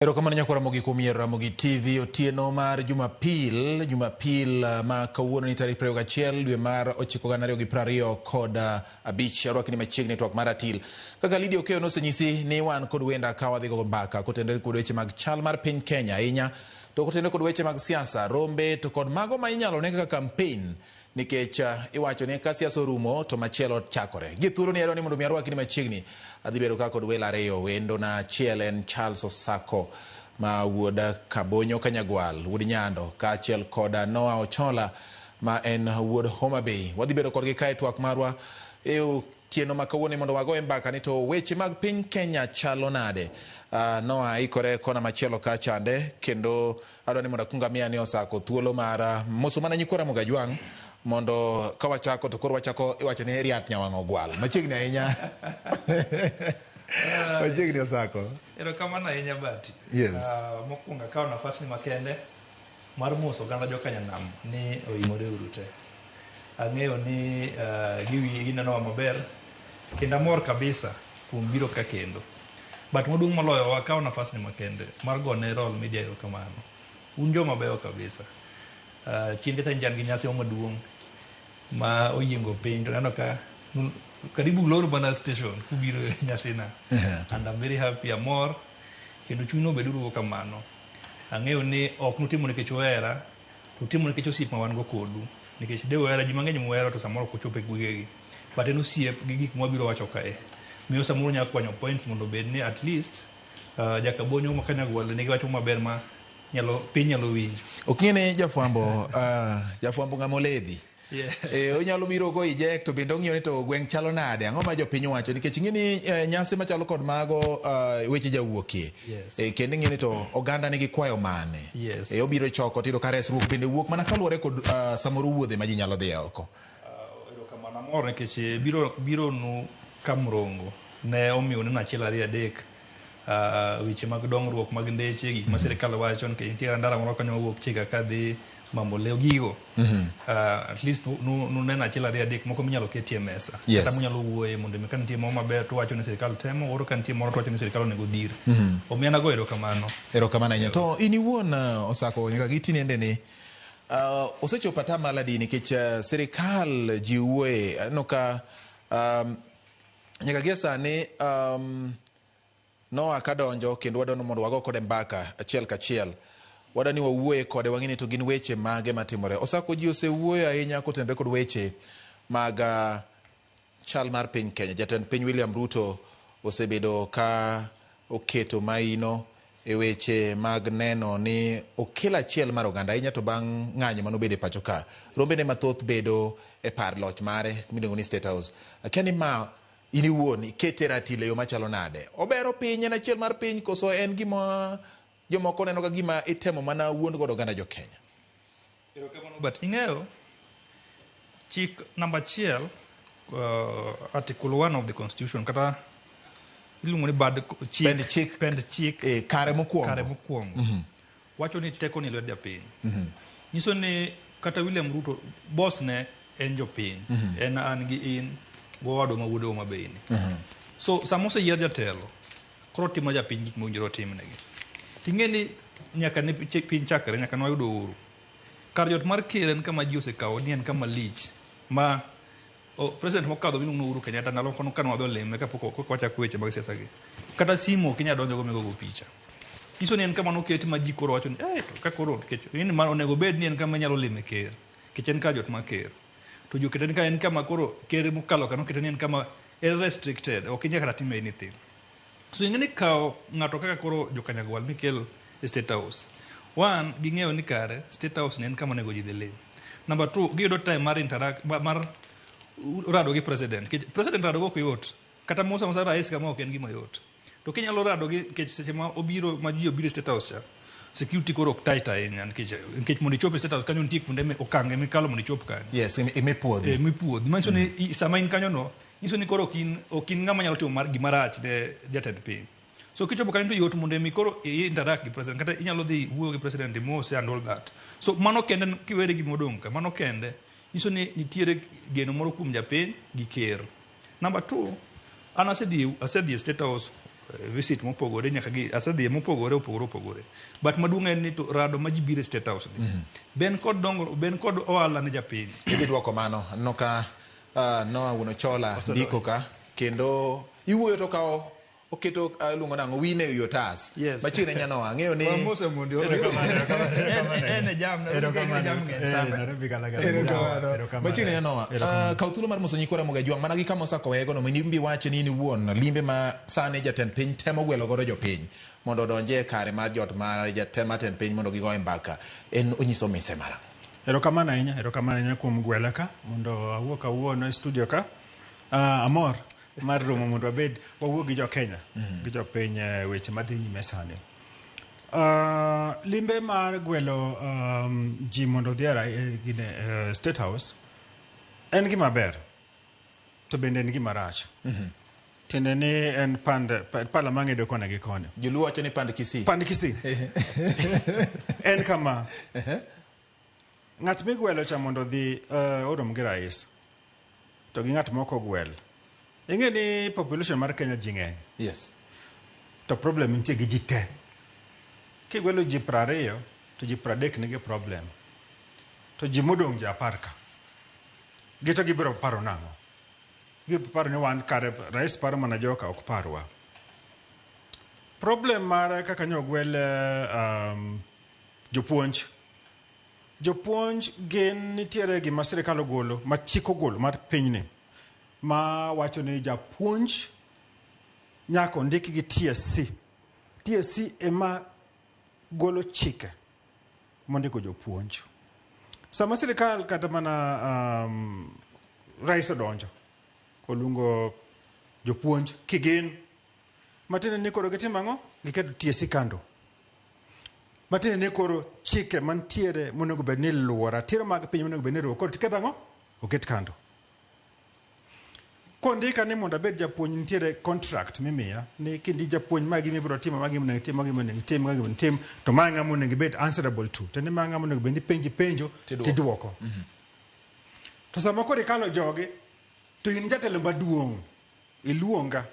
Erokamano nyakwa Ramogi kuom yiero Ramogi TV otieno mar Jumapil, Jumapil ma kawuono ni tarik 21 dwe mar 9 2025. Arwakni machiegni e twak mar ratil. Kaka Lydia Okeyo nosenyisi ni wan kod wenda ka wadhi gogo mbaka kotenore kod weche mag chal mar piny Kenya ahinya to kotenore kod weche mag siasa, rombe to kod mago ma inyalo ne kaka campaign nikech iwacho ni ka siasa orumo to machielo chakore. Gie thuolo ni adwa ni mondo mi arwaki ni machiegni. Adhi bedo ka kod welo ariyo. Wendo na achiel en Charles Osako ma wuod Kabonyo Kanyagwal, wuod Nyando, kaachiel kod Noah Ochola ma en wuod Homa Bay. Wadhi bedo kodgi kae twak marwa e otieno ma kawuono mondo wagoye mbaka ni to weche mag piny Kenya chalo nade. Noah ikore kona machielo ka chande kendo adwa ni mondo akwong amiya ni Osako thuolo mar moso mana nyikwa Ramogi Ajwang' mondo ka wachako to koro wachako iwacho ni riat nyawang' ogwal machiegni ahinya machiegni Osako. Erokamano ahinya Bati. Yes. Mokwongo akawo nafas ni makende mar moso oganda jokanyanam ni oimore uru te. Ang'eyo ni ginenowa maber kendo amor kabisa kuom biro ka kendo. But maduong' moloyo wakawo nafas ni makende mar gone Royal Media erokamano. Un joma beyo kabisa. Chien kacha nyicha an gi nyasi moro maduong' ma oyiengo piny to aneno ka karibu ulor mana station kubiro e nyasina. And I'm very happy, amor kendo chunywa obeduru kamano. Ang'eyo ni ok nutimo nikech uhera, to utimo nikech osiep ma wan go kodu. Nikech de uhera, ji mang'eny muhero to samoro ok ochopo e gwengegi. But en osiep gi gik mwabiro wacho kae. Miyo samoro unyalo kwanyo points mondo obed ni at least jakabonyo ma Kanyagwal nigi wach maber ma nyalo, piny nyalo winjo. Ok ing'e ni jafwambo jafwambo ng'ama oledhi. Yes. Onyalo biro go eject to bende ong'iyo ni to gweng' chalo nade, ang'o ma jopiny wacho nikech ing'e ni nyasi machalo kod mago weche jawuokie. Yes. Kendo ing'e ni to oganda nigi kwayo mane. Yes. Obiro choko tiyudo ka resruok bende wuok mana kaluwore kod samoro wuodhe ma ji nyalo dhiye oko. Erokamano amor nikech biro nu Kamrongo ne omiyo uneno achiel ariyo adek weche mag dongruok mag ndeche gik ma sirikal wacho nikech nitie ndara moro kanyo mawuok Chiga kadhi Mamboleo gigo. At least nuneno achiel ariyo adek moko minyalo ketie e mesa. Yes. Kata munyalo wuoye mondo mi ka nitie moro maber to wacho ni sirikal temo, oro ka nitie moro to wacho ni sirikal onego dhir. Omiyo an ago erokamano. Erokamano ahinya. To in iwuon Osako nyaka gi tinende ni osechopo atamalo adi nikech sirikal ji wuoye aneno ka nyaka gie sani Noah kadonjo kendo wadwaro mondo wago kode mbaka achiel kachiel. Wadwa ni wawuoye kode wang'e ni to gin weche mage matimore. Osako ji osewuoyo ahinya kotenore kod weche mag chal mar piny Kenya. Jatend piny William Ruto osebedo ka oketo maino e weche mag neno ni okel achiel mar oganda ahinya to bang' ng'anyo manobedo e pacho ka. Rombene mathoth bedo e par loch mare miluongo ni State House. Akia ni ma in iwuon ikete ratil e yo machalo nade? Obero piny, en achiel mar piny koso en gima jomoko neno ka gima itemo mana wuond godo oganda jo Kenya? Erokamano but ing'eyo chik namba achiel article 1 of the constitution kata iluongo ni bad chik, Pend chik. pend chik Kare mokwongo. Kare mokwongo. Wacho ni teko ni lwet japiny. Nyiso ni kata William Ruto boss ne en jopiny. En an gi in gowadwa ma wuod Homa Bay ni. So sama oseyier jatelo koro timo japiny gik mowinjore otimnegi. Ting'e ni nyaka ne piny chakre nyaka ne wayud uhuru. Kar jot mar ker en kama ji osekawo ni en kama lich ma president mokadho miluongo ni Uhuru Kenyatta ndalo moko kane wadhi olime kapok wachako weche mag siasa gi. Kata simu ok inyal donjogo migogo picha. Nyiso ni en kama noketi ma ji koro wacho ni eh to ka koro nikech ni ma onego bed ni en kama inyalo lime ker. Nikech en kar jot mar ker. To ji okete ni ka en kama koro ker mokalo ka nokete ni en kama en restricted ok inyal kata time anything. So ing'e ni kawo ng'ato kaka koro jokanyagwal mikel e State House. One, ging'eyo ni kare State House ni en kama onego ji dhi lim. Number two, giyudo time mar interact mar rado gi president. Nikech president rado go ok yot. Kata mosa mosa rais kama ok en gima yot. To kinyalo rado gi nikech seche ma obiro ma ji obiro e State House cha, security koro ok tight ahinya nikech mondo ichop e State House kanyo nitie kuonde okange mikalo mondo ichop kanyo. Yes, imipuodhi. Mipuodhi. Manyiso ni sama in kanyo no, nyiso ni koro ok in ng'ama nyalo timo gima rach ne jatend piny. So kichopo kanyo to yot mondo mi koro i interact gi president kata inyalo dhi wuoyo gi president imose and all that. So mano kende kiwere gi modong' ka mano kende nyiso ni nitiere geno moro kuom japiny gi ker. Number two, an asedhi e State House visit mopogore nyaka gi asedhiye mopogore opogore opogore. But maduong' en ni to rado ma ji biro e State House ni. Ben kod dongruok, ben kod ohala ne japiny. Idhi duoko mano. Aneno ka Noah Wuon Ochola ndiko ka kendo iwuoyo to kawo oketo iluongo nang'o wine e wi otas. Yes. Machiegni ahinya Noah, ang'eyo ni Wamose mondi. En e jam, Nairobi jam ng'eny sana. Erokamano. Machiegni ahinya Noah. Kaw thuolo mar moso nyikwa Ramogi Ajwang' mana gi kama osako weyego no mondo in be iwachi ni in iwuon limbe ma sani jatend piny temo gwelo godo jopiny mondo odonje e kare mar jot mar jatend mar tend piny mondo gigoye mbaka en onyiso mise mara. Erokamano ahinya, erokamano ahinya kuom gwela ka mondo awuo kawuono e studio ka. Amor mar romo mondo wabed wawuo gi jo Kenya gi jopiny e weche madhi nyime sani. Limbe mar gwelo ji mondo odhi e gine, State House en gima ber to bende en gima rach. Tiende ni en pand pala mang'edo koni gi koni. Joluo wacho ni pand Kisii. Pand Kisii. En kama. Ng'at migwelo cha mondo odhi orom gi rais to gi ng'at mok ogwel. Ing'e ni population mar Kenya ji ng'eny. Yes. To problem nitie gi ji te. Kigwelo ji 20 to ji 30 nigi problem. To ji modong' ji 10 ka. Gito gibiro paro nang'o? Gibiro paro ni wan kare rais paro mana joka ok parwa. Problem mar kaka nyogwel jopuonj. Jopuonj gin nitiere gima sirikal ogolo, ma chik ogolo mar pinyni, ma wacho ni japuonj nyaka ondik gi TSC. TSC ema golo chike mondiko jopuonj. Sama sirikal kata mana rais odonjo, oluongo jopuonj kigin, matiende ni koro gitimo ang'o? Giketo TSC kando. Matiende ni koro chike mantiere monego bed ni iluwo, ratiro mag piny monego bed ni iluwo, koro tiketo ang'o? Oket kando. Kondika ni mondo abed japuonj nitiere contract mimiya ni kindi japuonj ma gima ibiro timo, ma gima onego itim, ma gima onego itim, ma gima onego itim, to ma ng'ama onego ibed answerable to. Tiende ma ng'ama onego bed ni penji penjo tiduoko. To sama koro ikalo jogi, to in jatelo maduong', iluonga.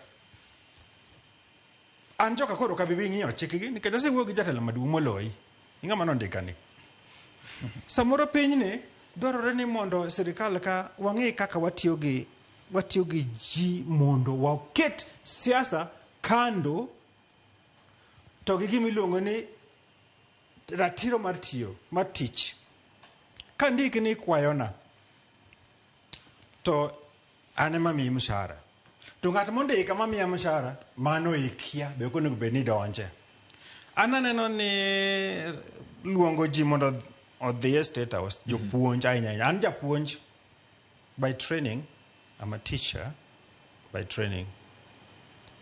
An joka koro ok abi ng'iyo chikgi nikech asewuoyo gi jatelo maduong' moloyi. Ing'ama nondika ni. Samoro pinyni dwarore ni mondo sirikal ka wang'i kaka watiyo gi ji mondo waket siasa kando to gi gima iluongo ni ratiro mar tiyo, mar tich. Ka ndiki ni ikwayona, to an ema miyi mshahara. To ng'at mondika mamiya mshahara, mano ikia, be ok onego bed ni donje. An aneno ni luongo ji mondo odhi e State House, jopuonj ahinya ahinya. An japuonj by training, I'm a teacher by training.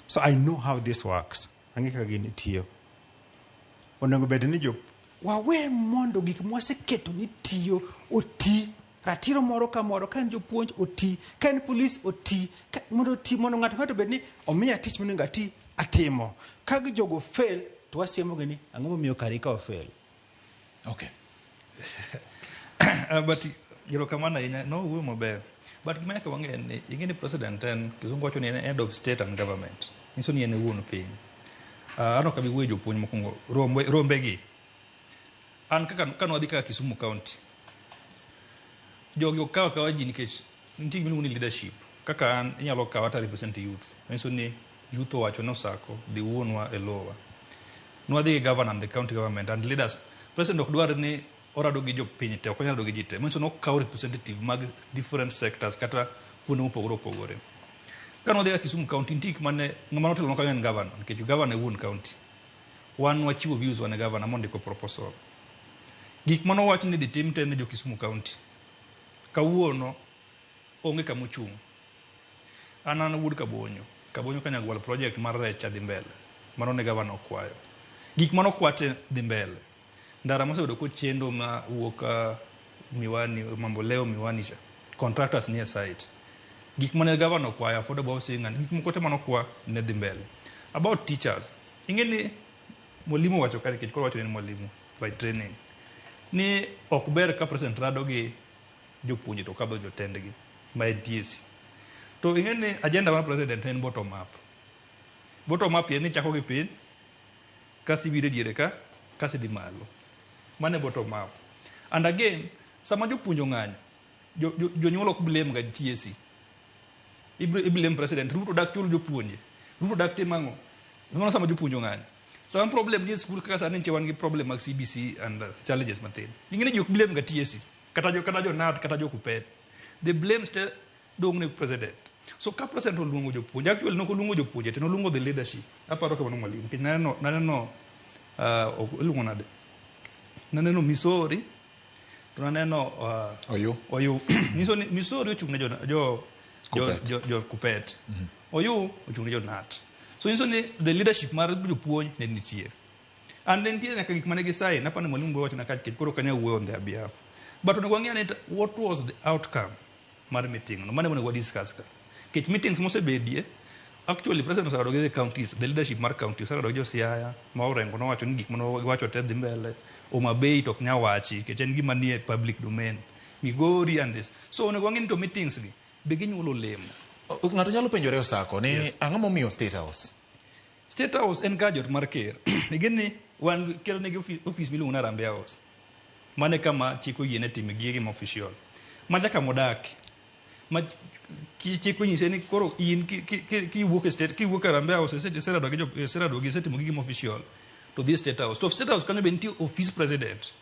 So I know how this works. Ang'e kaka gini tiyo. Onego bed ni wawe mondo gik mwaseketo ni tiyo oti. Ratiro moro ka moro, ka en jopuonj oti, ka en polis oti, mondo oti, mondo ng'ato ng'ato bed ni omiya tich monego ati, atimo. Ka jogo fail, to wasiemogi ni ang'o momiyo kari ka ofail. Okay. But erokamano ahinya, nowuoyo maber. But gima nyaka wang'e en ni, ing'e ni president en, kizungu wacho ni en head of state and government. Nyiso ni en e wuon piny. An ok abi wuoyo jopuonj mokwongo, rombegi. An kaka kane wadhi kaka Kisumu County, jogi ok kaw akawa ji nikech nitie gima iluongo ni leadership. Kaka an inyalo kawa to represent youth. Manyiso ni youth owacho ni Osako dhi wuonwa e lowa. Nwadhi gi governor and the county government and leaders. President ok dwar ni orado gi jopiny te, ok onyal rado gi ji te. Manyiso ni okawo representative mag different sectors kata kuonde mopogore opogore. Kane wadhi Kisumu County, nitie gik mane ng'ama notelo kanyo en governor, nikech governor e wuon county. Wan wachiwo views wan e governor mondiko proposal. Gik mane owach ni idhi tim te ne jo Kisumu County. Kawuono onge kama ochung'. An wuod Kabonyo. Kabonyo Kanyagwal project mar rech dhi mbele. Mano ne governor okwayo. Gik mane okwa te dhi mbele. Ndara mosebedo kochendo ma wuok Miwani, Mamboleo Miwani cha. Contractors nie site. Gik mane governor okwayo affordable housing and gik moko te mane okwa ne dhi mbele. About teachers. Ing'e ni mwalimu wacho ka nikech koro wacho ni en mwalimu by training. Ni ok ber ka president rado gi jopuonje to kadho jotendgi ma en TSC. To ing'e ni agenda mar president en bottom up. Bottom up ni chako gi piny, kasi ibiro e diere ka, kasi idhi malo. Mano e bottom up. And again, sama jopuonj ong'anyo, jonyuol ok blame ga TSC. I blame president. Ruto dak chul jopuonje. Ruto dak tim ang'o? Mano sama jopuonj ong'anyo. Sama problem ni e skul kaka sani nitie wan gi problem mag CBC and challenges mathin. Ing'e ni ji ok blame ga TSC. Kata jo KNUT, kata jo KUPPET. The blame still dong' ne president. So ka president oluongo jopuonj, actually nok oluongo jopuonje, to noluongo the leadership. Aparo kamano mwalimu. Nikech naneno, iluongo nade? Naneno Misori, to naneno Oyu. Oyu. Nyiso ni Misori ochung' ne jo KUPPET. jo KUPPET. Oyu ochung' ne jo KNUT. So nyiso ni the leadership mar jopuonj ne nitie. And ne nitie nyaka gik mane gisign, apani mwalimu biro wachona ka nikech koro ok anyal wuoyo on their behalf. But onego wang'e ni what was the outcome mar meeting no. Mano ema onego wa discuss ka. Nikech meetings mosebedie, actually president oserado gi the counties, the leadership mar county oserado gi jo Siaya, ma Orengo nowacho ni gik mane giwacho te dhi mbele. Homa Bay to ok nyal wachi nikech en gima nie public domain. Migori and this. So onego wang'e ni to meetings gi be ginyuolo olemo. Ng'ato nyalo penjore Osako ni ang'o momiyo State House? State House en kar jot mar ker. Ing'e ni wan ker nigi office miluongo ni Harambee House. Mano e kama chik oyiene time gige ma official. Macha kama odake. Ma chik onyise ni koro in kiwuok e state kiwuok e Harambee House iserado gi iserado gi isetimo gigi ma official to dhi e State House. To State House kanyo be nitie office president.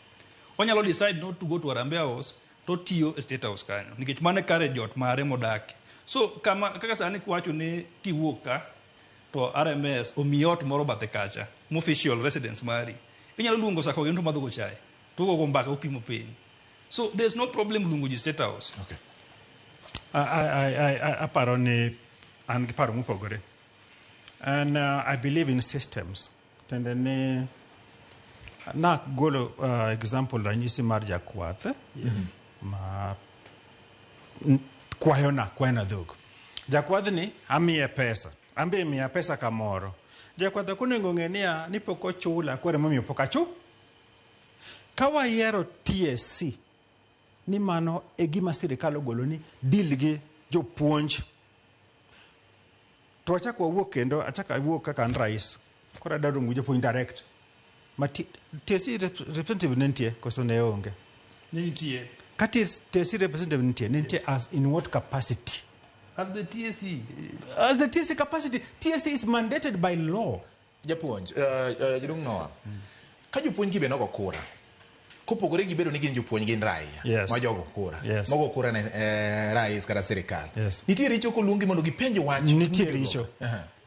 Onyalo decide not to go to Harambee House to tiyo e State House kanyo nikech mano e kar jot mare modake. So kama kaka sani kiwacho ni kiwuok ka to RMS omiyi ot moro bathe kacha mo official residence mari inyalo luongo sako gi to madho go chai to ugogo mbaka upimo piny so there's no problem luongo ji State House. Okay. Aparo ni an gi paro mopogore. And I believe in systems. Tiende ni nakgolo example ranyisi mar jakwath ma kwayona dhok. Jakwadhni amiye pesa, an be imiya pesa kamoro. Jakwath ok onego ng'e niya ni pok ochula koro emomiyo pok achu. Ka wayiero TSC ni mano e gima sirikal ogolo ni deal gi jopuonj to wachak wawuok kendo achak awuok kaka an rais koro adwa romo gi jopuonj direct ma TSC representative ne nitie koso ne onge? Ne nitie. Ka TSC representative nitie, ne nitie as in what capacity? As the TSC. As the TSC capacity. TSC is mandated by law. Japuonj, jaduong' Noah, ka jopuonj gi be nogo kura, kopogore gi bedo ni gin jopuonj gin raia ma jogo kura, mogo kura ne rais kata sirikal. Nitie richo koluongi mondo gipenj wach. Nitie richo.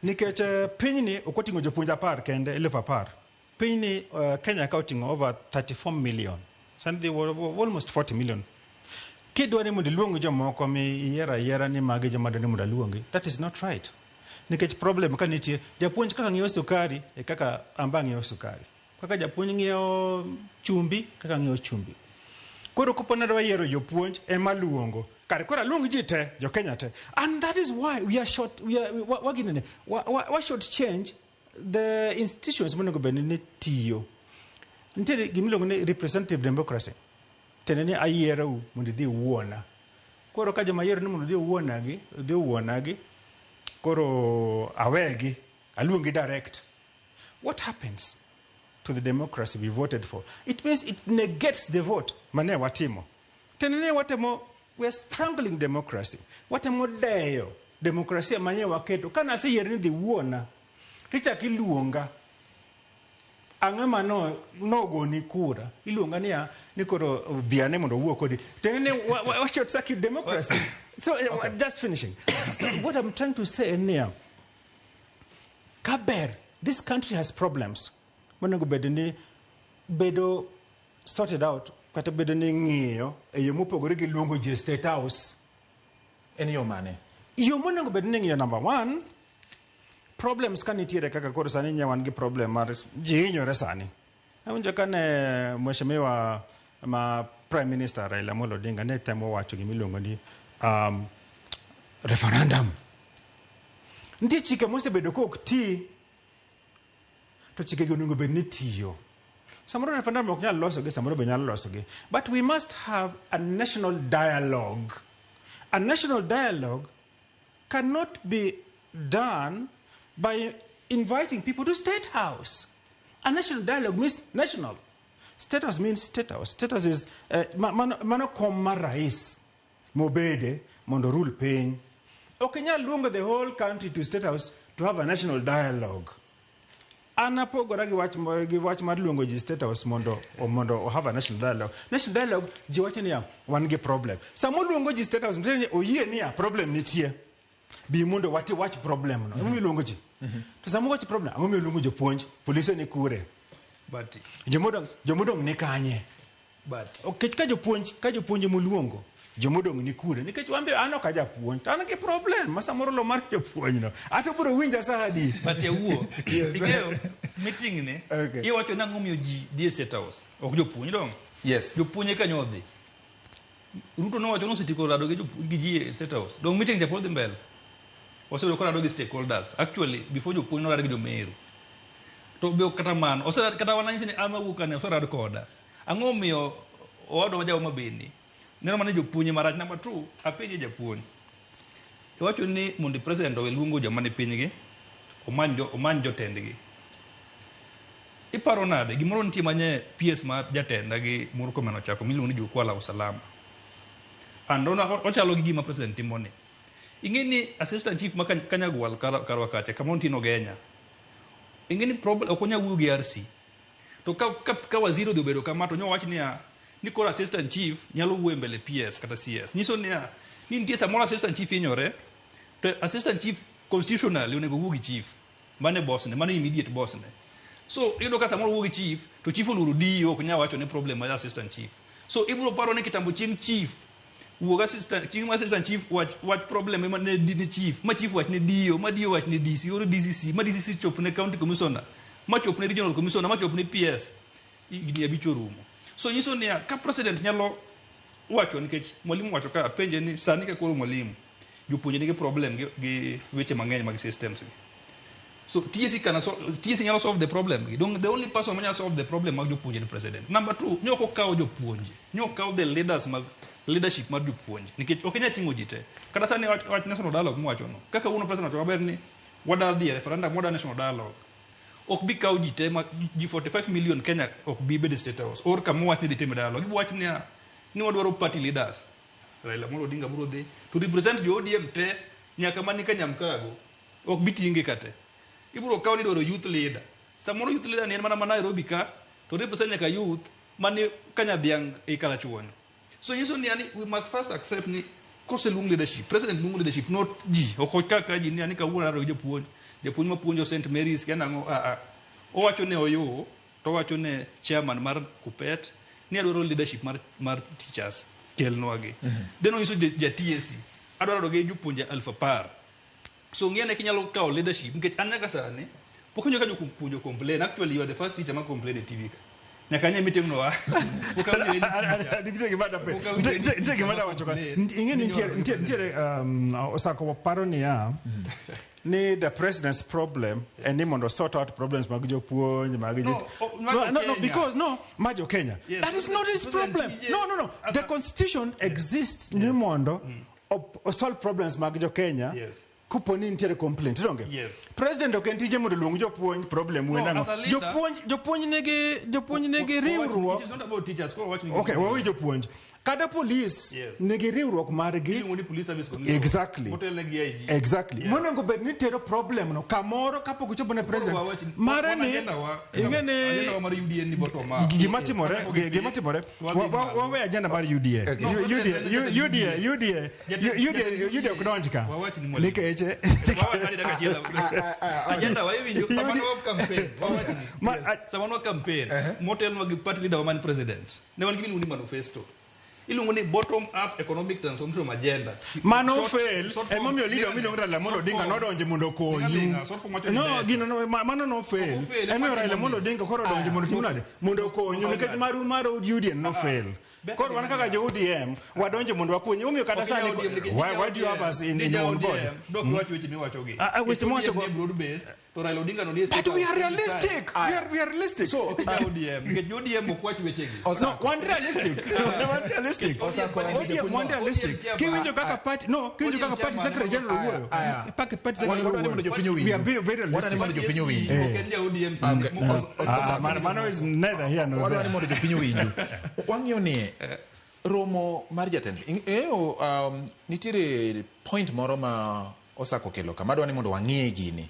Nikech pinyni ok oting'o jopuonj 10 kende, 10,000. Pinyni Kenya ka oting'o over 34 million. Sani dhi almost 40 million. Kidwa ni mondo iluong jomoko mi iyiero ayiera ni magi joma dwa ni mondo aluongi, that is not right. Nikech problem ka nitie, japuonj kaka ng'iewo sukari e kaka an be ang'iewo sukari. Kaka japuonj ng'iewo chumbi, kaka ng'iewo chumbi. Koro kopo ni adwa yiero jopuonj ema luongo. Kare koro aluong ji te, jo Kenya te. And that is why we are short, we are, wa, wa, ginene, wa, wa, wa short change the institutions monego bed ni tiyo. Nitiere gimiluongo ni representative democracy. Tiende ni ayierou mondo idhi iwuona. Koro ka joma ayiero ni mondo odhi owuonagi, odhi owuonagi, koro awegi, aluongi direct. What happens to the democracy we voted for? It means it negates the vote mane watimo. Tiende ni watemo, we are strangling democracy. Watemo deyo demokrasia mane waketo. Ka naseyiero ni dhi wuona, tichak iluonga. Ang'ama no nogoni kura iluonga niya ni koro biane mondo owuo kodi. Tiende ni wa short circuit democracy. So just finishing. So what I'm trying to say en niya, kaber this country has problems monego bed ni bedo sorted out kata bedo ni ng'iyo e yo mopogore gi luongo ji e State House. En yo mane? Yo monego bed ni ng'iyo number one, problems ka nitiere kaka koro sani nya wan gi problem mar ji hinyore sani. Awinjo ka ne mheshimiwa ma Prime Minister Raila Amolo Odinga ne temo wacho gimiluongo ni referendum. Nitie chike mosebedo ka ok ti to chikegi onego bed ni tiyo. Samoro referendum ok nyal losogi, samoro be nyalo losogi. But we must have a national dialogue. A national dialogue cannot be done by inviting people to State House. A national dialogue means national. State House means State House. State House is mano kom mar rais mobede mondo rule piny. Ok inyal luongo the whole country to State House to have a national dialogue. An apogora gi wach mar luongo ji State House mondo have a national dialogue. National dialogue, ji wacho niya, wan gi problem. Sama oluongo ji State House, nitie ni oyie niya, problem nitie. Bi mondo wati wach problem no. Emomiyo iluongo ji. To sama wach problem, ang'o miyo iluongo jopuonj? Polise ni kure? But Jomodong' ni kanye? But Okech ka jopuonj moluongo, jomodong' ni kure? Nikech wan be an ok ajapuonj, to an gi problem ma samoro lo mar jopuonj no. Ato biro winja sa adi? But yawuo, Yes. ing'eyo meeting ni Okay. iwacho nang'o miyo ji dhi e State House, ok jopuonj dong. Yes. Jopuonj eka nyo dhi. Ruto nowacho nosetieko rado gi ji e State House. Dong meeting cha pod dhi mbele. Osebedo korado gi stakeholders. Actually, before jopuonj norado gi jomeru. To be ok kata mano, oserad kata wananyisi ni an mawuok kane oserad koda. Ang'o miyo owadwa ma ja Homa Bay ni neno mana jopuonj marach. Number two, apenje japuonj. Iwacho ni mondo president owe luongo joma ni pinygi, omany jotendgi. Iparo nade gimoro nitie manye PS mar jatenda gi Murkomen ochako miluongo ni jukwaa la usalama. And ochalo gi gima president timo ni. Ing'e ni assistant chief ma Kanyagwal karwa kacha kama nitie Ogenya. Ing'e ni problem ok onyal wuoyo gi RC. To ka waziri odhi obedo kama to nyowach niya ni koro assistant chief nyalo wuoyo mbele PS kata CS. Nyiso niya ni nitie samoro assistant chief hinyore to assistant chief constitutionally onego wuo gi chief. Mano e boss ne, mano immediate boss ne. So iyudo ka samoro wuo gi chief to chief oluoro DO ok nyal wacho ne problem mar assistant chief. So ibiro paro ni kitambo chieng' chief wuog assistant chieng' assistant chief wach problem ema ne chief ma chief wach ne DO ma DO wach ne DC oro DCC ma DCC chop ne county commissioner ma chop ne regional commissioner ma chop ne PS higni 5 orumo. So nyiso niya ka president nyalo wacho nikech mwalimu wacho ka apenje ni sani ka koro mwalimu jopuonje nigi problem gi weche mang'eny mag systems gi. So TSC nyalo solve the problem gi. Dong the only person manyalo solve the problem mag jopuonje ni president. Number two, nyok okawo jopuonje. Nyok okawo the leaders mag leadership mar jopuonje. Nikech ok inyal ting'o ji te. Kata sani wach national dialogue mwacho no. Kaka wuono president wacho maber ni wadwa dhi e referendum, wadwa national dialogue. Ok bi kawo ji te ma ji 45 million Kenya ok bi bedo e State House. Or kama wach ni dhi time dialogue. Ibo wach niya ni wadwaro party leaders. Raila Amolo Odinga biro dhi to represent jo ODM te nyaka mani Kanyamkago. Ok bi tinge kate. Ibiro kawo ni idwaro youth leader. Samoro youth leader ni en mana ma Nairobi ka to represent nyaka youth mani Kanyadhiang' e Karachuonyo. So nyiso ni yani we must first accept ni koseluong leadership, president luongo leadership not ji. Ok okaka ji ni yani kawuono arado gi japuonj, japuonj mapuonjo St Mary's kia nang'o a a. Owacho ne Oyoo to owacho ne chairman mar Kuppet ni adwaro leadership mar teachers kelnwa gi. Then onyiso ja TSC adwaro rado gi jopuonje 10,000. So ng'e ne kinyalo kawo leadership nikech an nyaka sani pok awinjo ka jopuonj complain. Actually you are the first teacher ma complain e TV ka. Nyaka anye meeting no wa. Pok awinjo any teacher. Nitie gima da Pok awinjo any nitie gima teacher da ma wacho ka. complain. Ing'e ni nitiere Osako paro niya ni the president's problem en ni mondo sort out problems mag jopuonj mag No, oh, mag no, Kenya. because no ma jo Kenya. Yes. That is not his President problem. TJ No, the constitution exists ni mondo solve problems mag jo Kenya. Yes. Kopo ni nitiere complaint donge? Yes. President ok en tije mondo oluong jopuonj problem No, wen ang'o as a leader- jopuonj nigi riwruok. It is not about teachers. Koro wach ni Okay, wawe jopuonj kata police Yes. nigi riwruok margi. Iluongo ni police service commission. Exactly. Motelne gi IG. Exactly. Yes. Monego bed ni tero problem no kamoro kapok ochopo ne president Koro wawach- mare wan ni agenda wa- ing'e ni agenda wa mar UDA ni bottom up. gima timore gima timore Wadhi malo. wawe agenda mar UDA. No, UDA president- UDA UDA UDA UDA ok donj ka Wawach ni mwalimu. nikech Wawach ni dakika achiel. Agenda wa iwinjo sama ne wa campaign. Wawach ni. Sama ne wa campaign, motelnwa gi party leader wa man president. Ne wan gi gimiluongo ni manifesto. Iluongo ni bottom up economic transformation agenda. Mano Short fail. form- Emomiyo leader miluongo Raila Amolo short Odinga form. nodonjo mondo okonyu. Linga, short form wacho ni No, better. gino no, mano no fail. Ok ofail, Emomiyo ema Raila Amolo Odinga koro odonjo mondo otim nade? Mondo okonyu nikech maru mar UDA no fail. Better Koro wan kaka jo ODM wadonjo mondo wakonyu. Emomiyo kata Ok sani inyal ODM nikech why do you have us in on board? Dok iwach weche miwachogi. Ah, ah, weche Nikech miwacho go- ODM ni broad based, to Raila Odinga no nie But we are realistic. We are realistic. So, Ok inyal ODM, nikech ODM ok wach wechegi. No, wan realistic. Wan realistic. realistic. Osako en ODM japuonj wan no. realistic. ODM chairman. Kiwinjo kaka party no, kiwinjo ODM kaka party chairman. secretary general Aya, wuoyo. aya. Party secretary Wadwa ni mondo jopiny wuoyo. We are owinju. very very Wadwa ni realistic. mondo jopiny owinju. Ok en ja ODM. Okay. Ah, mano is neither here nor Wadwa ni there. mondo jopiny owinju. Wang'iyo ni romo mar jatend ing'eyo nitiere point moro ma Osako kelo ka madwa ni mondo wang'iye gini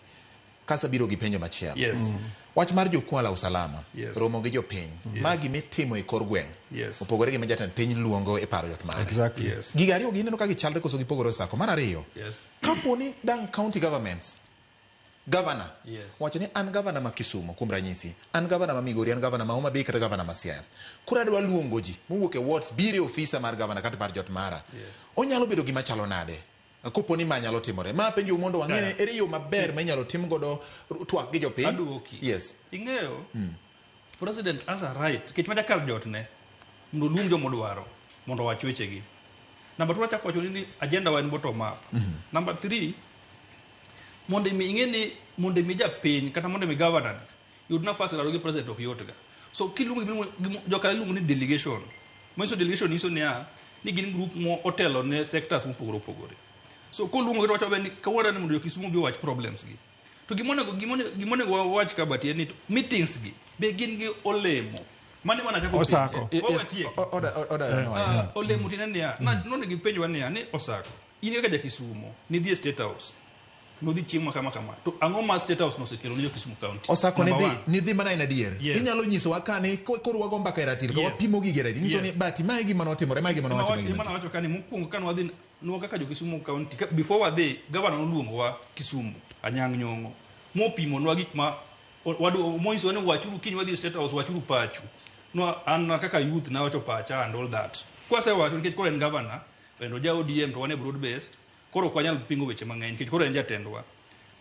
kasabiro gi penjo machielo. Yes. Wach mar jukwaa la usalama Yes. romo gi jopiny ma gimitimo e kor gweng' Yes. opogore gi ma jatend piny luongo e paro yot mare. Exactly. Yes. Gigo ariyo gi ineno ka gichalre koso gipogore Osako. Mar ariyo, Yes. kapo ni dang county governments governor Yes. wacho ni an governor ma Kisumu kuom ranyisi an governor ma Migori an governor ma Homa Bay kata governor ma Siaya koro adwa luongo ji mowuok e wards biro e ofisa mar governor kata par jot mara onyalo bedo gima chalo nade kopo ni ma nyalo timore ma penjo mondo wang'e ni ere yo maber ma inyalo tim godo twak gi jopiny Aduoki. yes Ing'eyo, president has a right, nikech macha kar jotne, mondo oluong joma odwaro mondo owach wechegi. Number two, achako wacho ni agenda wa en bottom up. Number three, mondo mi ing'e ni mondo mi japiny kata mondo mi governor yud nafas e laro gi president ok yot ga. So kiluongo joka iluongo ni delegation. Manyiso delegation nyiso niya ni gin group mo otelo ne sectors mopogore opogore. So koluongo gi to wacho ni kawuono ni mondo jo Kisumu bi owach problems gi. To gimonego wawach ka but en ni meetings gi be gin gi olemo. Mano ema nachako Osako. penjo. Yes, Wawatieki. oda no, yes. Ah, olemo tiende niya nonego ipenjwa niya ni Osako in kaka ja Kisumo nidhi e State House nodhi chieng' ma kama kama to ang'o ma State House nosekelo ne jo Kisumu County? Osako Number nidhi one. nidhi mana en adier Yes. inyalo nyisowa ka ni koro wago mbaka e ratil ka Yes. wapimo gigi e ratil nyiso ni Yes. bati mae gima notimore mae gima nowacho mae gima Ema nawacho ka ni mokwongo ka nwadhi nwa kaka jo Kisumu County before wadhi governor noluongowa Kisumu Anyang' Nyong'o mopimonwa gik ma monyisowa ni wachuru kiny wadhi e State House wachuru pachu no an kaka youth nawacho pacha and all that kwasewacho nikech koro en governor en ja ODM to wan e broad based koro ok wanyal pingo weche mang'eny nikech koro en jatendwa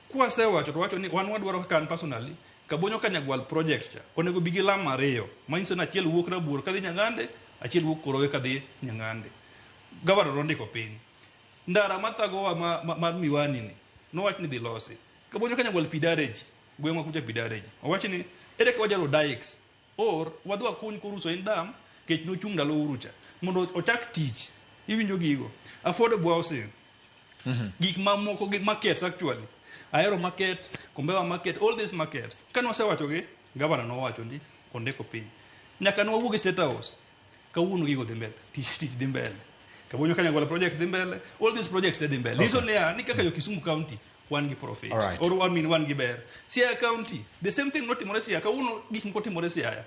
kwasewacho to wacho ni wan wadwaro kaka an personally Kabonyo Kanyagwal project cha onego bi gi lam ariyo manyiso ni achiel wuok Rabuor kadhi Nyang'ande achiel wuok Korowe kadhi Nyang'ande governor nondiko piny ndara mathagowa mar Miwani ni nowach ni dhi losi Kabonyo Kanyagwal Pidareji gweng'wa kucha Pidareji owach ni ere kaka wajalo dikes or wadhi wakuny koruso in dam kech nochung' ndalo Uhuru cha mondo ochak tich iwinjo gigo affordable housing gik mamoko gi markets actually ahero market Kombewa market all these markets kane wasewacho gi governor nowacho ni ondiko piny nyaka ne wawuog e State House kawuono gigo dhi mbele tich dhi mbele Kabonyo Kanyagwal project dhi mbele all these projects te dhi mbele nyiso niya ni kaka jo Kisumu County wan gi profit Alright. or I mean wan gi ber Siaya County the same thing notimore Siaya kawuono gik moko timore Siaya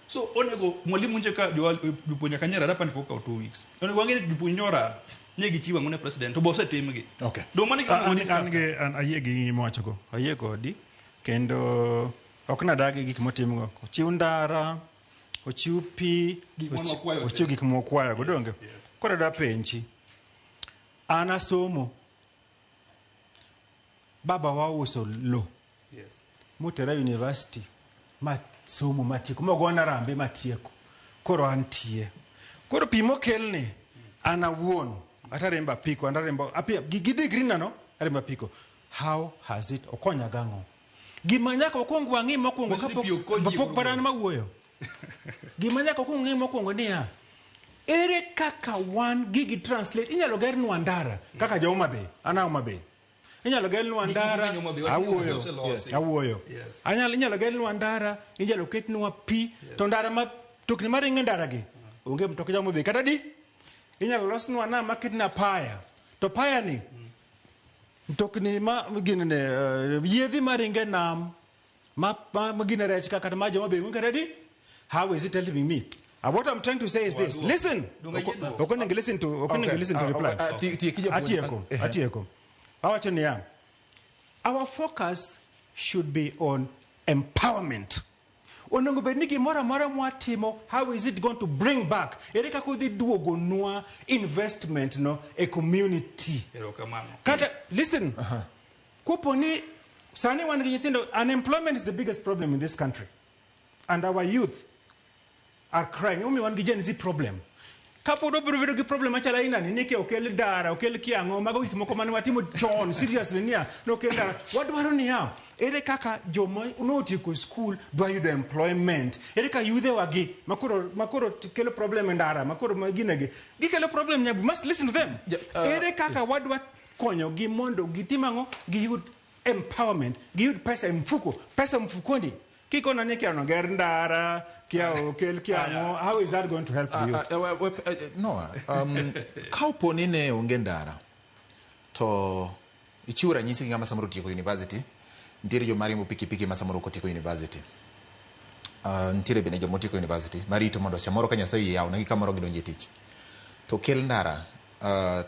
so onego mwalimu nje ka jopuonj nyaka nyera rapa ni pok okawo 2 weeks onego wang'e ni jopuonj nyorado nye gichiwo ang'o ne president to bo osetimgi Okay. dong mano e gima onego An wadiscuss an gi an ayie gi gima iwachogo ayie kodi kendo ok nadagi gik motimgo ochiw ndara ochiw pi Gik mane wakwayo te. ochiw gik mwakwayogo donge koro adwa penji an asomo baba wauso lo Yes. motera university ma somo matieko mogona rambe matieko koro antie koro pi mokelni an awuon atarembo apiko an arembo gi degree na no arembo apiko how has it okonya gang'o gima nyaka wakwong wang'i mokwongo Manyiso ni kapok pi ok konyi pok e pod an mawuoyo gima nyaka wakwong ng'i mokwongo niya ere kaka wan gigi translate inyalo gernwa ndara kaka jo Homa Bay an a Homa Bay inyalo gernwa Gik ndara mang'eny Homa Bay, wach ni Homa Bay awuoyo oselosi. awuoyo Yes. Anyalo inyalo gernwa ndara inyalo ketnwa pi to ndara ma tokni maringo e ndara gi onge mtoka ja Homa Bay kata di inyalo losnwa nam maketna paya to paya ni mtokni ma ginene yiedhi maringo e nam ma gine rech ka kata ma jo Homa Bay onge kata di how is it helping me what I'm trying to say is this listen Donge ayie duoko? ok onego listen to ok onego Okay. listen to reply Tieki japuonj. atieko atieko awacho niya our focus should be on empowerment onego bed ni gimoro amora mwatimo how is it going to bring back ere kaka odhi duogonwa investment no e community Erokamano. kata listen kopo ni sani wan gi nyithindo unemployment is the biggest problem in this country and our youth are crying omiyo wan gi Gen Z problem Kapod wabiro bedo gi problem machalo aina ni, ni kia okel ndara, okel kia ang'o, mago gik moko mane watimo chon, seriously niya, nokel ndara. Wadwaro niya, ere kaka joma notieko school dwa yudo employment? Ere kaka yudhe wagi makoro kelo problem e ndara, makoro ginegi. Gikelo problem nyabu, must listen to them. Ere kaka wadwa konyogi mondo gitim ang'o? Giyud empowerment, giyud pesa e mfuko, pesa mfukoni. Kikona ni kia noger ndara, kia okel kia ang'o, how is that going to help the youth? Noah, ka opo ni ne onge ndara to ichiwo ranyisi gi ng'ama samoro otieko university, nitiere joma riembo pikipiki ma samoro ok otieko university. Nitiere bende joma otieko university marito mondo samoro ka Nyasaye oyawonegi kamoro gidonje tich. To kel ndara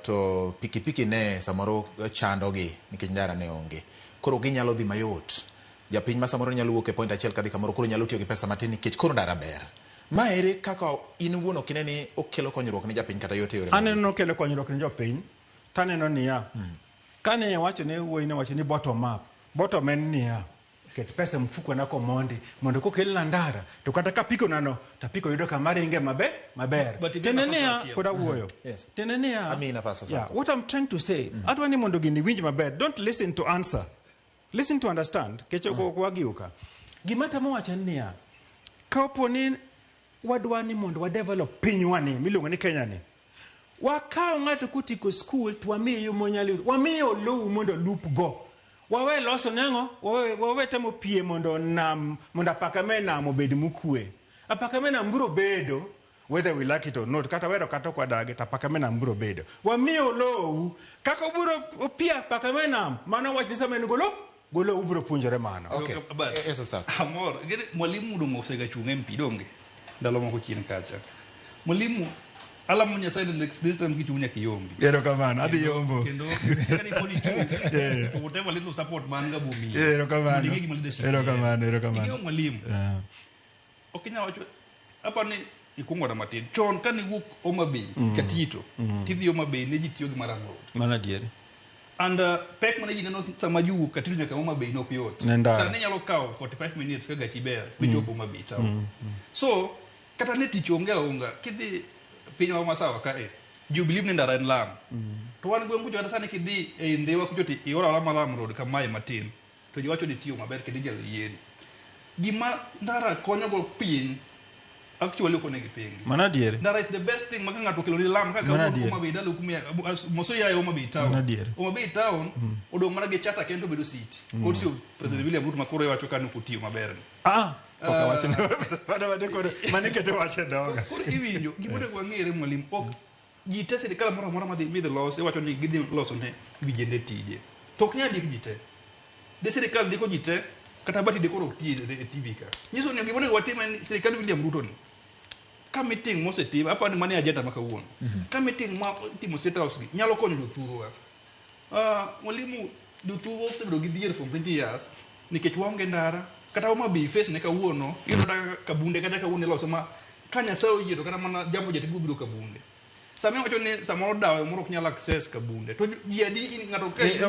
to pikipiki ne samoro chandogi nikech ndara ne onge. Koro ginyalo dhi mayot. Japiny ma samoro nyalo wuok e point achiel kadhi kamoro koro nyalo tiyo gi pesa matin nikech koro ndara ber. Ma ere kaka in iwuon ok ine ni okelo konyruok ne japiny kata yot e yore mag Aneno nokelo konyruok ne jopiny, taneno niya, kane wacho ne wuoyi ne wacho ni bottom up, bottom en niya, ket pesa e mfuko na komondi mondo kokelna ndara to kata kapiko nano to apiko yudo kama ringe maber. But imiya Tiende nafas niya, achiel. pod awuoyo. Yes. Tiende niya, Amiyi nafas, yeah, Osako. what I'm trying to say, adwa ni mondo gini winj maber, don't listen to answer. Listen to understand, kech ok wagiuka. Gima temo wacho en niya, ka opo ni wadwa ni mondo wa develop pinywa ni miluongo ni Kenya ni, wakaw ng'ato kotieko school to wamiye yo monyalo yudo, wamiye olowu mondo olup go. Wawe loso ne ang'o? Wawe temo pie mondo nam, mondo apaka me nam obed mokwe. Apaka me nam biro bedo whether we like it or not, kata wero kata ok wadagi, to apaka me nam biro bedo. Wamiye olowu, kaka obiro pie apaka me nam, mano wach ni sama en golo, golo ubiro puonjore mano. Okay. But, Yes, Osako. Amor, gini mwalimu dong osega chung MP donge ndalo moko chien kacha. Mwalimu alamo Nyasaye ni this time kichung nyaka iyombi. Erokamano, adhi yombo. Kendo kaka ni pod ichung, to whatever little support man ga bomiyi. Erokamano. Mondo ing'e gima leadership Erokamano, en. erokamano. Ing'eyo mwalimu. Ok inyal wacho apa ni ikungo na matin. Chon kane iwuok Homa Bay, Katito, tidhi Homa Bay ne ji tiyo gi Maram Road. Mano adieri. And pek mane ji neno sama ji wuok Katito nyaka Homa Bay ne ok yot. Ne ndara. Sani inyalo kawo 45 minutes ka gachi ber michopo Homa Bay town. So kata ne tich onge aonga kidhi piny wa masawa ka e ji believe ni ndara en lam. To wan gweng' kucho kata sani kidhi e Ndhiwa kucho to ioro aora malam road kamae matin to ji wacho ni tiyo maber kendo inyalo yieri. Gima ndara konyogo piny actually ok onego ipingi. Mano adieri. Ndara is the best thing ma ka ng'ato okelo ni lam kaka Mano wuok adier. Homa Bay dalo kumia moso ya Homa Bay town. Mano adier. Homa Bay town odong' mana gi chata kendo bedo city. Courtesy of President William Ruto makoro iwacho ka nok otiyo maber ni. Ah, pok awacho ne. Mano mane koro mane keto wach e dhoga. Koro iwinjo gima onego wang'ere mwalimu ok ji te sirikal moro amora madhi midhi los iwacho ni gidhi loso ne vijende tije. To ok nyal ndik ji te. De sirikal ndiko ji te kata bati de koro ok ti e TV ka. Nyiso ni gima onego watim en ni sirikal William Ruto ni ka meeting mosetim aparo ni mano e agenda ma kawuono. Ka meeting ma itimo State House gi nyalo konyo jothurwa. Mwalimu jothurwa osebedo gi dhier for 20 years nikech waonge ndara kata Homa Bay face ne kawuono iyudo kata Kabunde kata kawuono iloso ma ka Nyasaye oyie to kata mana Jambo Jet biro biro Kabunde. Sama iwacho ni samoro dawa moro ok nyal access Kabunde to ji adi in ng'ato ka in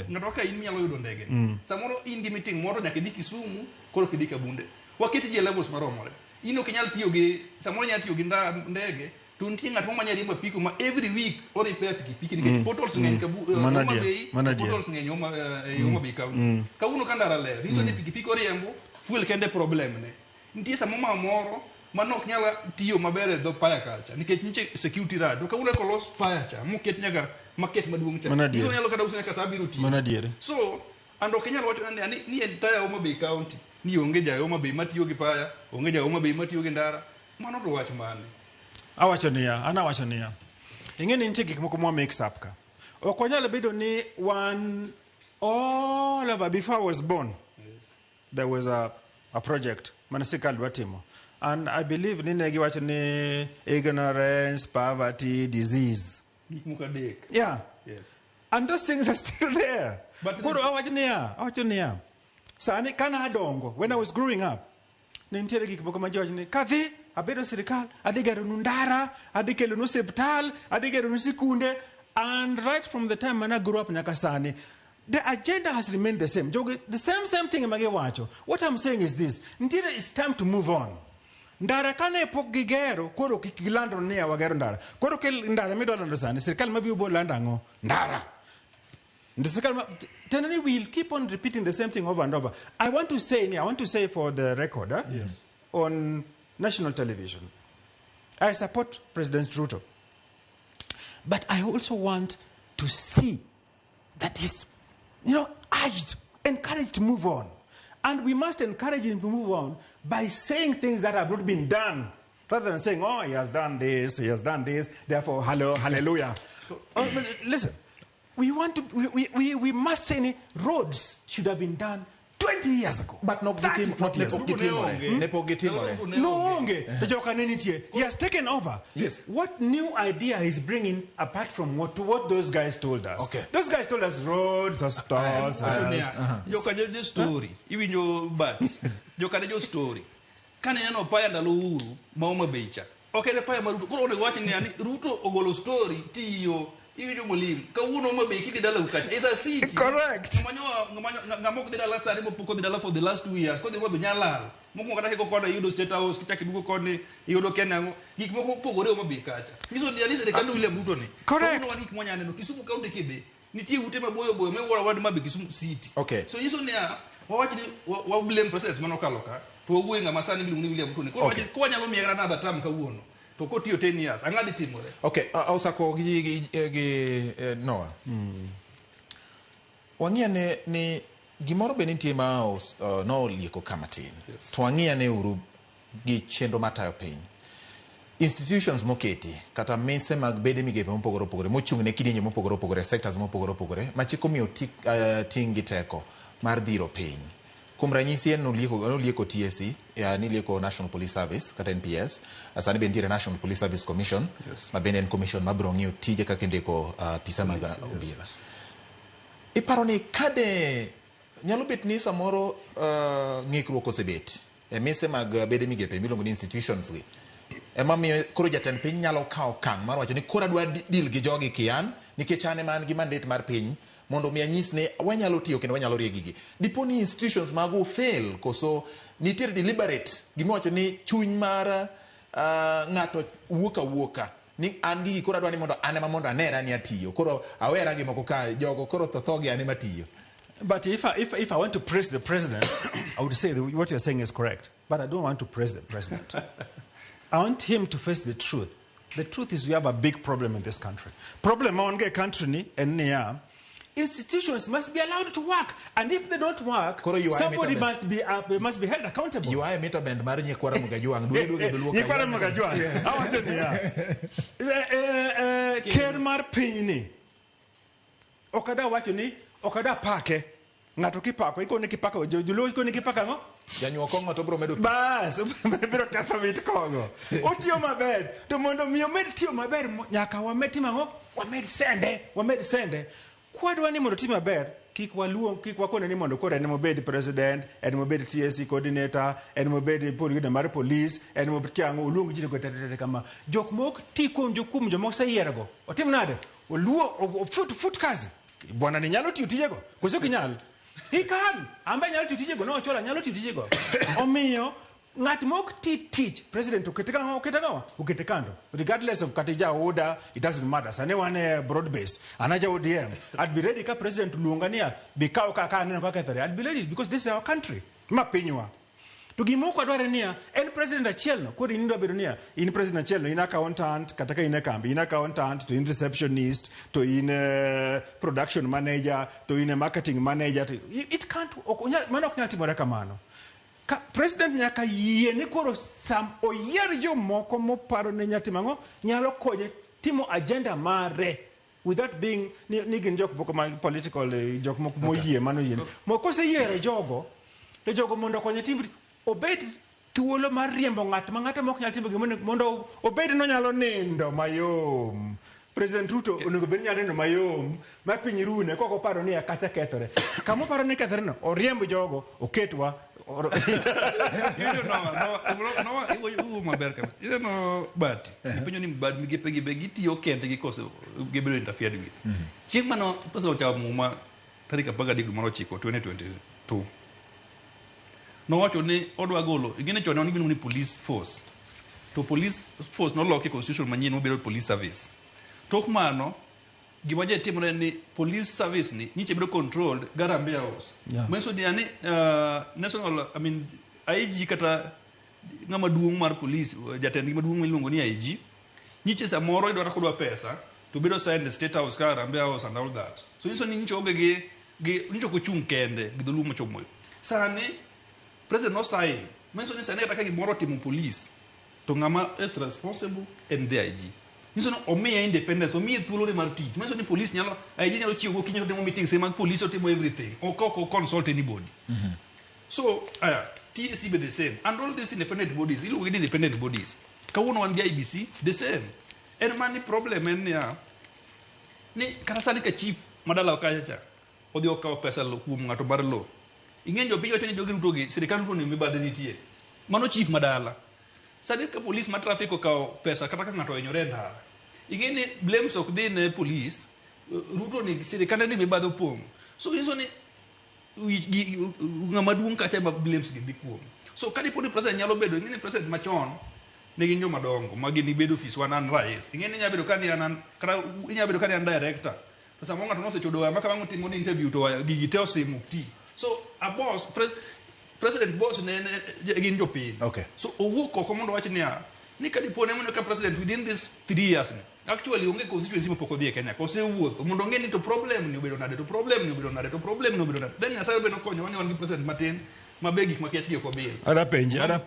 ng'ato ka in minyalo yudo ndege. Samoro in gi meeting moro nyaka idhi Kisumu koro kidhi Kabunde. Waket ji e levels maromore. In ok inyal tiyo gi samoro inyalo tiyo gi ndege to nitie ng'at moro manyalo riembo apiko ma every week o repair pikipiki nikech potholes ng'eny Mano Homa adier, Bay, mano adier. potholes ng'eny Homa Bay County. Kawuono ka ndara ler, nyiso ni pikipiki oriembo, fuel kende problem ne. Nitie samo mama moro mane ok nyal tiyo maber e dho paya kacha nikech nitie security rach. To kawuono kolos paya cha moket nyaka market maduong' cha. Mano adier. Nyiso ni nyalo kata uso nyaka sa abiriyo otieno. Mano adier. So and ok inyal wacho ni entire Homa Bay County ni onge ja Homa Bay matiyo gi paya, onge ja Homa Bay matiyo gi ndara. Mano to wach mane? Awacho niya, an awacho niya. Ing'e ni nitie gik moko mwa mix up ka. Ok wanyal bedo ni wan all over before I was born. There was a project mane sirkal dwa timo. And I believe ni ne giwacho ni ignorance, poverty, disease. Gik moko adek. Yeah. Yes. And those things are still there. But Koro awacho niya, awacho niya. Sani kana adongo, when I was growing up, ne nitiere gik moko ma ji wacho ni kadhi abedo sirikal, adhi geronu ndara, adhi kelonu osiptal, adhi geronu sikunde. And right from the time when I grew up nyaka sani, the agenda has remained the same. Jogi, the same thing ema giwacho. What I'm saying is this, nitiere it's time to move on. Ndara kane pok gigero, koro kik gilando ni wagero ndara. Koro kel ndara midwa lando sani, sirikal mabiro bo lando ang'o? Ndara. The sirikal ma, tenoni we'll keep on repeating the same thing over and over. I want to say, I want to say for the record, Yes. on national television, I support President Ruto. But I also want to see that he's, urged, encouraged to move on. And we must encourage him to move on by saying things that have not been done, rather than saying, oh, he has done this, he has done this, therefore, hello, hallelujah. Oh, but listen, we want to, we must say roads should have been done 20 years ago. But nok 30, gitim, 40 ne years pok ago. gitimore. Ne pok gitimore. No onge. To joka ne nitie. He has taken over. Yes. What new idea he's bringing apart from what those guys told us? Okay. Those guys told us roads, hospitals. Joka jo story iwinjo but joka ne jo story kane neno paya ndalo Uhuru ma Homa Bay cha ok en paya ma Ruto koro onego wach ni Ruto ogolo story tiyo iwinjo mwalimu kawuono Homa Bay kidhi dalau kacha is a city. Correct. Ng'ama ok dhi dala sani mopok odhi dala for the last 2 years kodhi Homa Bay nyalo lal mokwongo kata kiko koni iyudo State House kichako iduogo koni iyudo Kenya ang'o gik moko opogore Homa Bay kacha nyiso ni sirikand William Ruto ni Correct. kawuono wan gik mwanya neno Kisumu County kidhi nitie ute maboyo boyo miwuoro wad ma be Kisumu City. Okay. So nyiso niya wawach ni wa blame president manokalo ka to wawuoye ng'ama sani miluongo ni William Ruto ni koro Okay. wach kwanyalo miye kata another term kawuono to kotiyo 10 years ang'o dhi timore. Okay, osako gi Noah. Wang'iya ne ni gimoro be nitie ma nolieko ka matin. Yes. To wang'iya ne uru gi chenro matayo piny. Institutions moketi kata mise mag bede migepe mopogore opogore mochung' ne kidienje mopogore opogore, sectors mopogore opogore ma chik omiyo ting' gi teko mar dhiro piny. Kuom ranyisi en nolieko TSC, nilieko National Police Service kata NPS, sani be nitiere National Police Service Commission. Yes. Ma bende en commission mabiro ng'iyo tije kaka indiko pisa mag obila. Iparo ni kade nyalo bet ni samoro ng'ikruok osebet e mise mag bede migepe miluongo ni institutions gi ema miyo koro jatend piny nyalo kawo okang' mar wacho ni koro adwa deal gi jogi kian nikech an ema an gi mandate mar piny mondo mi anyis ni wanyalo tiyo kendo wanyalo rie gigi. Dipo ni institutions mago fail koso nitiere deliberate gimiwacho ni chuny mar ng'ato wuok awuoka ni an gigi koro adwa ni mondo an ema mondo anera ni atiyo koro awera gi moko ka jogo koro tho gi an ema tiyo. But if I want to praise the president, I would say that what you're saying is correct. But I don't want to praise the president. I want him to face the truth. The truth is we have a big problem in this country. Problem on the country ni en niya, institutions must be allowed to work. And if they don't work, Koro you are somebody mita must be held accountable. You are a meter band mar nyikwara Mugajuang. Duogo duogo dholuo ka, Nyikwara you are a meter Mugajuang. Yes. Awacho niya. Ker mar pinyni ok adwa wacho ni ok adwa pake. Ng'ato kipako, ikone kipako, joluo ikone kipako ang'o? Janyuok kong'o to biro medo pi. Bas, biro ketho mit kong'o. Otiyo maber. To mondo mi omed tiyo maber, nyaka wamed timo ang'o? Wamed sende, wamed sende. Kwadwa ni mondo otim maber, kik waluong, kik wakone ni mondo koro en mobed president, en mobed TSC coordinator, en mobed coordinator mar police, en mobed kiang'o, oluong ji go te kama. Jok mok ti kuom jo kuom joma oseyiergo. Otim nade? Oluo, fut kazi. Bwana ni nyalo tiyo tijego, koso ok inyal? He can. Ambe nyalo tiyo tijego, no Ochola nyalo tiyo tijego. Omiyo ng'at mok ti tich, president okete kang'o, okete kang'o? Okete kando. Regardless of kata ja UDA, it doesn't matter. Sani wan e broad base. An aja ODM. I'd be ready ka president luonga niya, bi kaw ka aneno kaka kethore. I'd be ready because this is our country. Ma pinywa. To gima ok wadwar niya, en president achiel no, koro in idwa bedo niya, in president achiel no, in accountant, kata ka in e kambi, in accountant, to in receptionist, to in production manager, to in marketing manager. To, it can't, ok onyal, mano ok nyal timore kamano. Ka president nyaka yie ni koro sam oyier jomoko moparo ni nyalo timo ang'o, nyalo konye timo agenda mare without being ni gin jok moko ma political, jok moko moyie mano yie. Mo koseyiero jogo, to jogo mondo okonye tim obed thuolo mar riembo ng'at ma ng'ato mok nyal timo gimoro mondo obed nonyalo nindo mayom. President Ruto onego bed ni nyalo nindo mayom ma piny rune kok oparo ni kacha kethore. Kama oparo ni kethore no, oriemb jogo, oketwa. Yudo no, iwuoyo maber kabisa. Yudo no, but ipenjo ni bad migepe gi be gitiyo kendgi koso gibedo interfered with. Chieng' mano president ochamo muma tarik 13 dwe mar 9 2022. Nowacho ni odwa golo, ing'e chon ne wan gi gimiluongo ni police force. To police force noloki e constitution manyien mobedo police service. Tok mano, gima je timore en ni police service ni nyiche bedo controlled gi Harambee House. Manyiso ni yani national, I mean, IG kata ng'ama duong' mar police, jatendgi maduong' miluongo ni IG, nyiche samoro idwaro kodwa pesa to bedo signed e State House ka Harambee House and all that. So nyiso ni nyiche onge gi nyiche ok ochung' kende gi dholuo mochomo yo. Sani president no sign, manyiso ni sani kata ka gimoro otimo police to ng'ama is responsible en the IG. Nyiso ni omiye independence, omiye thuolo ne mar tich. Manyiso ni police nyalo, IG nyalo chiewo gokinyi to timo meetings mag police, otimo everything. Ok consult anybody. So, TSC be the same. And all these independent bodies, iluongo ni independent bodies. Kawuono wan gi IEBC, the same. En mani problem en niya, ni kata sani ka chief madalawa kacha cha, odhi okawo pesa lo kuom ng'ato mar lo. Ing'e jopiny wacho ni jogi Ruto gi, sirikal Ruto ni mibadhi nitie. Mano chief madala. Sani ka police ma traffic okawo pesa kata ka ng'ato ohinyore e ndara. Ing'e ni blames ok dhi ne police, Ruto ni sirikande ni mibadhi opong'. So nyiso ni ng'ama duong' kacha ema blames gi dhi kuome. So ka dipo ni president nyalo bedo, ing'e ni president machon ne gin joma dongo ma gin gibedo ofis wan an rais. Ing'e ni inyalo bedo ka ni an kata inyalo bedo ka ni an director. To samoro ng'ato nosechodo waya ma ka wang' timo ni interview to waya gigi te osimo ti. So a boss president boss ne gin jopiny. So owuok oko mondo owach niya ni ka dipo ne mondo ka president within this 3 years ni actually onge constituency mapok odhi e Kenya ka osewuotho mondo ong'e ni to problem ni obedo nade to problem ni obedo nade to problem ni obedo nade. Then Nyasaye be nokonyowa ni wan gi president matin ma be gik makiach gi ok obil. Ada penji, ada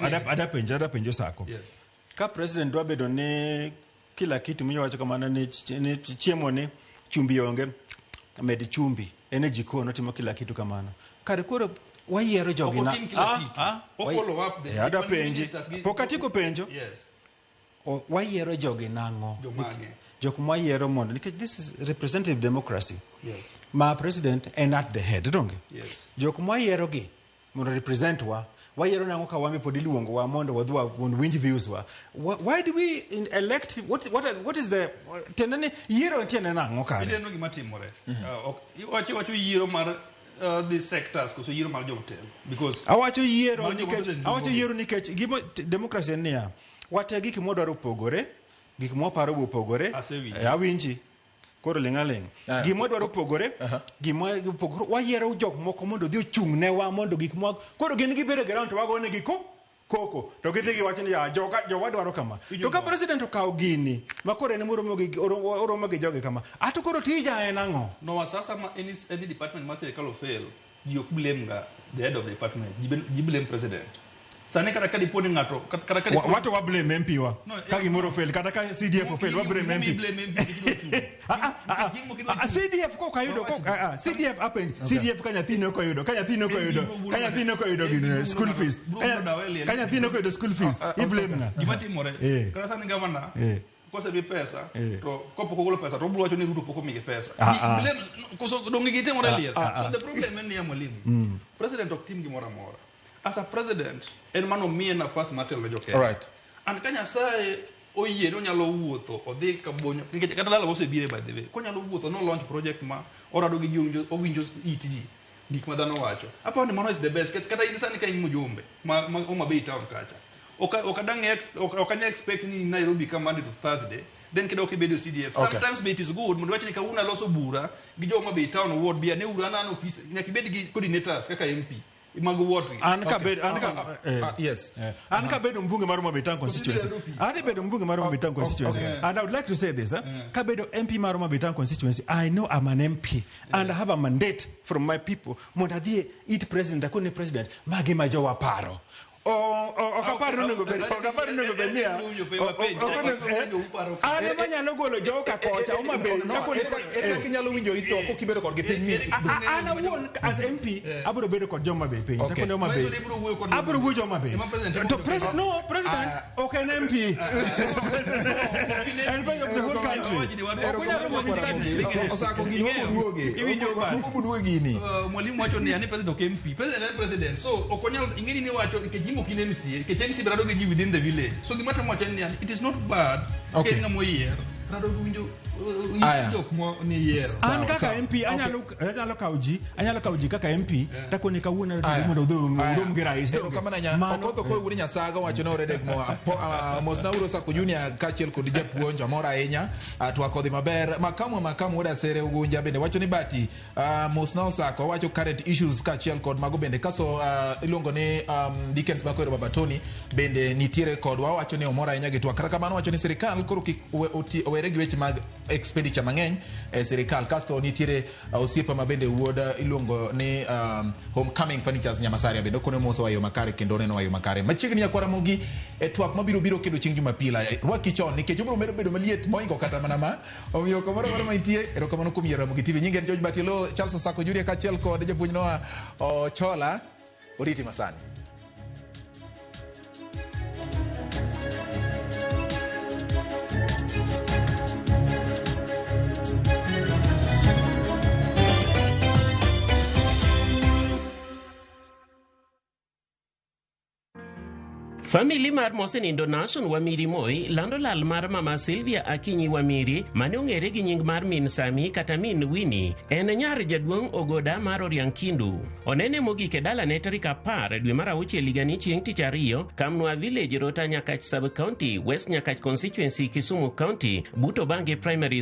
penjo Sako. Yes. Ka president dwa bedo ni kila kitu miwacho kamano ni chiemo ni chumbi onge, med chumbi, en e jikon otimo kila kitu kamano. Kare koro wayiero jogi na Ok otim kila kitu. O follow up the Ada penji. ministers gi- Pok atieko penjo. Yes. Wayiero jogi nang'o? Jomage? Jok mwayiero mondo nikech this is representative democracy. Yes. Ma president en at the head, donge? Yes. Jok mwayiero gi mondo represent wa, wayiero nang'o ka wan be pod iluongo wa mondo wadhi mondo winj views wa. Why do we elect people? What is the tiende ni yiero tiende nang'o kare? Ineno gima timore. Iwacho yiero mar the sectors koso yiero mar jotelo because awacho yiero Mar nikech jotelo awacho yiero nikech gima democracy en niya wate gik mwadwaro opogore, gik mwaparo be opogore. Asewinjo. Awinji. Koro ling' aling'. Gima wadwaro opogore, gima opogore, wayiero jok moko mondo odhi ochung' ne wa mondo gik mwa koro gin gibedo e ground to wagonegi koko to gidhi giwacho ni ya joga jowa dwaro kama. To ka president okawo gini ma koro en moromo gi oromo gi jogi kama, ato koro tija en ang'o? No, sasa ma any department ma sirikal ofail, ji ok blame ga the head of the department, ji blame president. Sani kata ka dipo ni ng'ato, kata ka dipo Wato wa blame MP wa. No, Ka gimoro fail, kata ka CDF fail, wa blame MP. Blame MP, nikech gidwa chung'. CDF kok ayudo, kok, CDF apenj, CDF ka nyathini ok oyudo, ka nyathini ok oyudo, ka nyathini ok oyudo gini, school fees. Ka nyathini ok oyudo school fees, i blame ng'a? Gima timore, kata sani governor, kosemi pesa, to kopok ogolo pesa, to obiro wacho ni Ruto pok omigi pesa. Blame, koso donge gitimore liel. So the problem en niya, mwalimu, president ok tim gimoro amora. As a president, en mano miye nafas mar telo ne jo Kenya. And ka Nyasaye oyie ni onyalo wuotho, odhi Kabonyo, nikech kata dala osebire by the way, konyalo wuotho no launch project ma orado gi ji, owinjo it ji, gik ma dhano wacho. Aparo ni mano is the best, kata in sani ka in mjumbe, ma Homa Bay town kacha. Ok anya expect ni Nairobi ka Monday to Thursday, then kidok ibedo CDF. Sometimes it is good, mondo wach ni kawuono aloso bura gi jo Homa Bay town ward, bi ane uru an an office, nyaka ibed gi coordinators kaka MP. Mag wards gi. An ka bed, an ka, Yes. An ka bedo mbunge mar Homa Bay town constituency. An bedo mbunge mar Homa Bay town constituency. And I would like to say this, ka bedo MP mar Homa Bay town constituency, I know I'm an MP and I have a mandate from my people. Mondo adhi it president, akone president, magi ma jowa paro. Ok apar ni onego bed, ok apar ni onego bed niya, an ema nyalo golo joka kocha Homa Bay. No, ere kaka inyalo winjo itho kok ibedo kodgi piny mi An awuon as MP abiro bedo kod joma Bay piny. Takone Homa Bay. Abiro wuoyo joma Bay. To no, president ok en MP. En president of the whole country. Osako gini wabuduoge. Wabuduoge gini. Mwalimu wacho ni ani president ok MP. President en president. So ok onyal ing'eni ni wacho nikech jimbo ok in MCA, nikech MCA brado gi ji within the village. So gima temo wacho en ni it is not bad. Ka en ng'ama oyier. Rado winjo Aya. jok mo ni yiero. Sawa, An kaka sawa. MP anyalo anyalo kawo ji, anyalo kawo ji kaka MP takone kawuono Aya. mondo udhi Aya. urom gi rais. Erokamano ahinya. Mano- Okoth Okoye wuod Nyasaga wacho ni oredek mo mosna uru Sako Junior kaachiel kod japuonj amor ahinya. Twak odhi maber. Makamu Makamu wuod Asere Ugunja bende wacho ni Bati mosna Osako wacho current issues kaachiel kod mago bende kaso iluongo ni Dickens Makwero Baba Tony bende nitiere kodwa wacho ni omor ahinya gi twak. Kata kamano wacho ni sirikal koro kik owere gi weche mag expenditure mang'eny e sirikal. Kasto nitiere osiepa ma bende wuod iluongo ni Homecoming Furnitures Nyamasaria bende okone moso wa yo makare kendo oneno wa yo makare. Machiegni nyakwara Ramogi e twak mabiro biro kendo chieng' Jumapil. Rwaki chon nikech obiro medo bedo maliet moingo kata mana ma. Omiyo kamoro amora ma intie, erokamano kuom yiero Ramogi TV. Nyinge en George Batilo, Charles Osako Junior kaachiel kod japuonj Noah Ochola. Oriti masani. Famili mar mosenindo Nason Wamiri Moi lando lal mar mama Sylvia Akinyi Wamiri mane ong'ere gi nying mar min Sami kata min Winnie. En nyar jaduong' Ogoda mar Oriangkindu. Onene mogik e dalane tarik 10 dwe mar auchiel higani chieng' tich ariyo, Kamnwa Village, Rota Nyakach Sub County, West Nyakach Constituency, Kisumu County, but Obange Primary.